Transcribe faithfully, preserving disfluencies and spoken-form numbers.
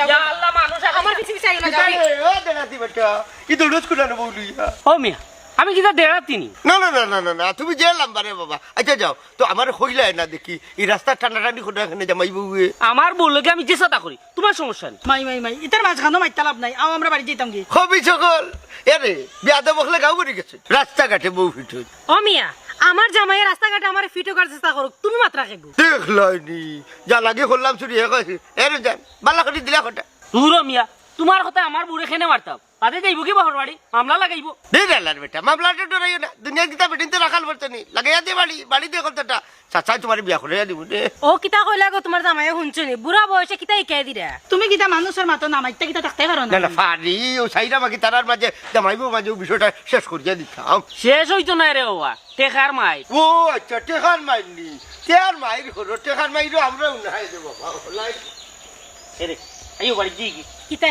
ইয়া আল্লাহ, মানুষ আছে। আমার পিছে পিছে আইও না, যাও। ও দেড়াতি বেটা, ই দৌড়স কুনানো বউ লইয়া। ও মিয়া, আমি কিতা দেড়াতি নি? না না না না না না, তুমি যে লাম্বা রে বাবা। আচ্ছা যাও, তো আমারে কইলায় না দেখি, ই রাস্তার টানাটানি করে এখানে জামাই বউয়ে। আমার বউর লগে আমি যে সাতা করি, তুমার সমস্যা নি। মাই মাই মাই, ইতার মাঝখানো মাইতা লাভ নাই, আও আমরা বাড়ি যাইতাম গি। হবি সকল, এরে বিয়াদব অকলে গাঁও বাড়ি গেছে, রাস্তাঘাটে বউ ফিট হই। ও মিয়া, আমার জামাইয়ে রাস্তাঘাটে আমারে ফিট অইবার চেষ্টা করুক, তুমি মাতরায় কেগু? দেখলায়নি, যা লাগে করলাম চুরি হে কয়, এরে জান, বালা করি দিলা কথা। দুরো মিয়া, তুমার কথায় আমার বউরে কেনে মারতাম? বাদে যাইবো কি বাপর বাড়ি, মামলা লাগাইবো। দে ডালার বেটা, মামলাটা ডরাইও না, দুনিয়ার কিতা বেটিন্তে রাখাল পড়ছে নি, লাগাইয়া দে বাড়ি, বাড়ি দে কথাটা। চাচাই তুমারে বিয়া করাইয়া দিবো দে। ও কিতা কইলা গো, তুমার জামাইয়ে হুনছো নি? বুড়া বয়সে কিতা হিকাই দিরা? তুমি কিতা মানুষর মাতো না মাইতা কিতা থাকতে পারো না? না না, ফারি, ও সাইরা বাকি তারার মাঝে জামাই বউ মাঝে ও বিষয়টা শেষ করিয়া দিতাম। শেষ অইতো নায় রে বাবা, টেকার মাইর। ও আচ্ছা, টেকার মাইর নি, টেকার মাইর করো, টেকার মাইরও আমরাও নাই রে বাবা, ওলাই। এরে, আইও বাড়ি যাই গি। কিতা